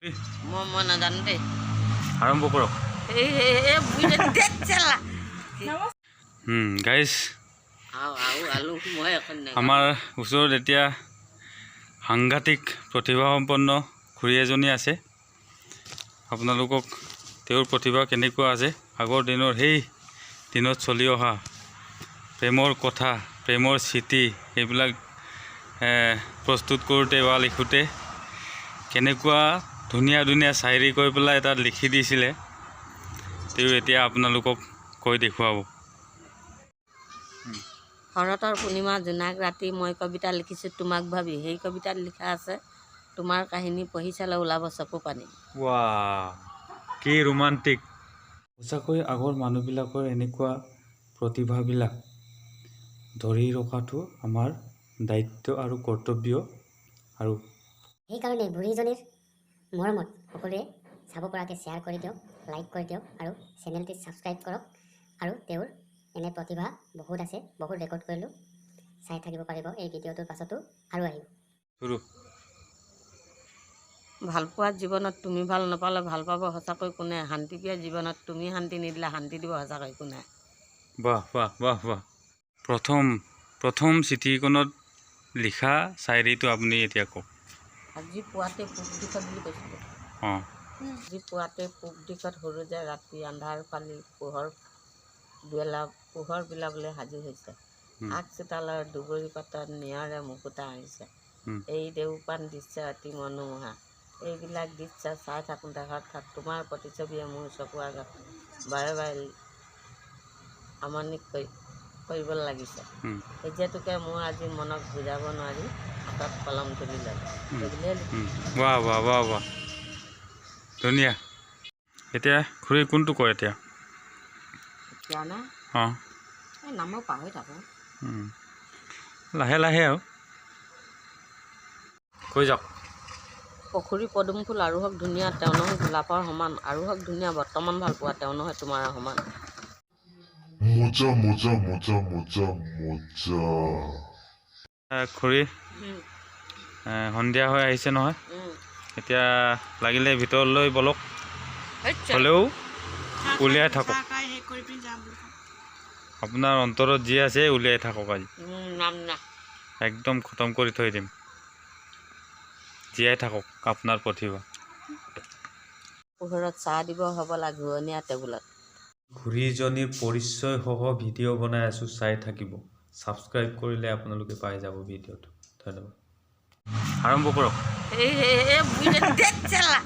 মই নাজানো দেই। আৰম্ভ কৰক। এই এই বুঢ়ীজনী, ধেৎ চালা। গাইজ। আও আও আলু মই এখন নাখাওঁ। আমাৰ ওচৰত এতিয়া সাংঘাতিক প্ৰতিভাসম্পন্ন খুৰী এজনী আছে। আপোনালোকক তেওঁৰ প্ৰতিভা কেনেকুৱা আছে, আগৰ দিনৰ সেই দিনত চলি অহা প্ৰেমৰ কথা, প্ৰেমৰ চিঠি, এইবিলাক প্ৰস্তুত কৰোঁতে বা লিখোঁতে কেনেকুৱা ধুনীয়া ধুনীয়া চায়েৰী কৈ পেলাই তাত লিখি দিছিলে, তেওঁ এতিয়া আপোনালোকক কৈ দেখুৱাব। শৰতৰ পূৰ্ণিমা জোনাক ৰাতি মই কবিতা লিখিছোঁ তোমাক ভাবি। সেই কবিতাত লিখা আছে তোমাৰ কাহিনী, পঢ়ি চালে ওলাব চকু পানী। ৱা, কি ৰোমান্টিক! সঁচাকৈ আগৰ মানুহবিলাকৰ এনেকুৱা প্ৰতিভাবিলাক ধৰি ৰখাটো আমাৰ দায়িত্ব আৰু কৰ্তব্য আৰু সেইকাৰণে বুঢ়ীজনীৰ মৰমত সকলোৱে চাব পৰাকৈ শ্বেয়াৰ কৰি দিয়ক, লাইক কৰি দিয়ক আৰু চেনেলটি ছাবস্ক্ৰাইব কৰক। আৰু তেওঁৰ এনে প্ৰতিভা বহুত আছে, বহুত ৰেকৰ্ড কৰিলোঁ, চাই থাকিব পাৰিব। এই ভিডিঅ'টোৰ পাছতো আৰু আহিব। শুৰু। ভালপোৱা জীৱনত তুমি ভাল নাপালে ভাল পাব সঁচাকৈ কোনে? শান্তিপ্ৰিয় জীৱনত তুমি শান্তি নিদিলে শান্তি দিব সঁচাকৈ কোনে? বাহ বাহ বাহ বাহ! প্ৰথম প্ৰথম চিঠিখনত লিখা চায়েৰীটো আপুনি এতিয়া কওক। আজি পুৱাতে পূব দিশত বুলি কৈছিলোঁ। আজি পুৱাতে পূব দিশত সূৰুযে ৰাতি আন্ধাৰ ফালি পোহৰ বেলা পোহৰ বিলাবলৈ সাজু হৈছে। আগ চোতালৰ দুবৰি পাতত নিয়ৰে মুকুতা আঁৰিছে। এই দেউপান দৃশ্য অতি মনোমোহা। এইবিলাক দৃশ্য চাই থাকোঁতে হঠাৎ তোমাৰ প্ৰতিচ্ছবিয়ে মোৰ চকুৰ আগত বাৰে বাৰে আমনি কৰিবলৈ লাগিছে। এই যিহেতুকে মোৰ আজি মনক বুজাব নোৱাৰি হাতত কলম তুলি ল'লে, সেইবুলিয়ে লিখিছোঁ। বাহ বাহ বাহ বাহ, ধুনীয়া! এতিয়া খুৰী কোনটো কয় এতিয়া? এতিয়া না? অঁ। এই নাম মই পাহৰি থাকোঁ। লাহে লাহে আৰু কৈ যাওক। পখুৰী পদুম ফুল আৰু হওক ধুনীয়া, তেওঁ নহয় গোলাপৰ সমান। আৰু হওক ধুনীয়া বৰ্তমান ভালপোৱা, তেওঁ নহয় তোমাৰ সমান। মজা মজা মজা মজা মজা। খুৰী, সন্ধিয়া হৈ আহিছে নহয়। এতিয়া লাগিলে ভিতৰলৈ বলক, হ'লেও উলিয়াই থাকক। আপোনাৰ অন্তৰত যি আছে উলিয়াই থাকক আজি। নাম না। একদম খতম কৰি থৈ দিম। জীয়াই থাকক আপোনাৰ প্ৰতিভা। পোহৰত চাহ দিব হ'বলা ঘূৰণীয়া টেবুলত। খুৰীজনীৰ পৰিচয়সহ ভিডিঅ' বনাই আছোঁ, চাই থাকিব। ছাবস্ক্ৰাইব কৰিলে আপোনালোকে পাই যাব ভিডিঅ'টো। ধন্যবাদ। আৰম্ভ কৰক। এই এই বুঢ়ীজনী, ধেৎ চালা।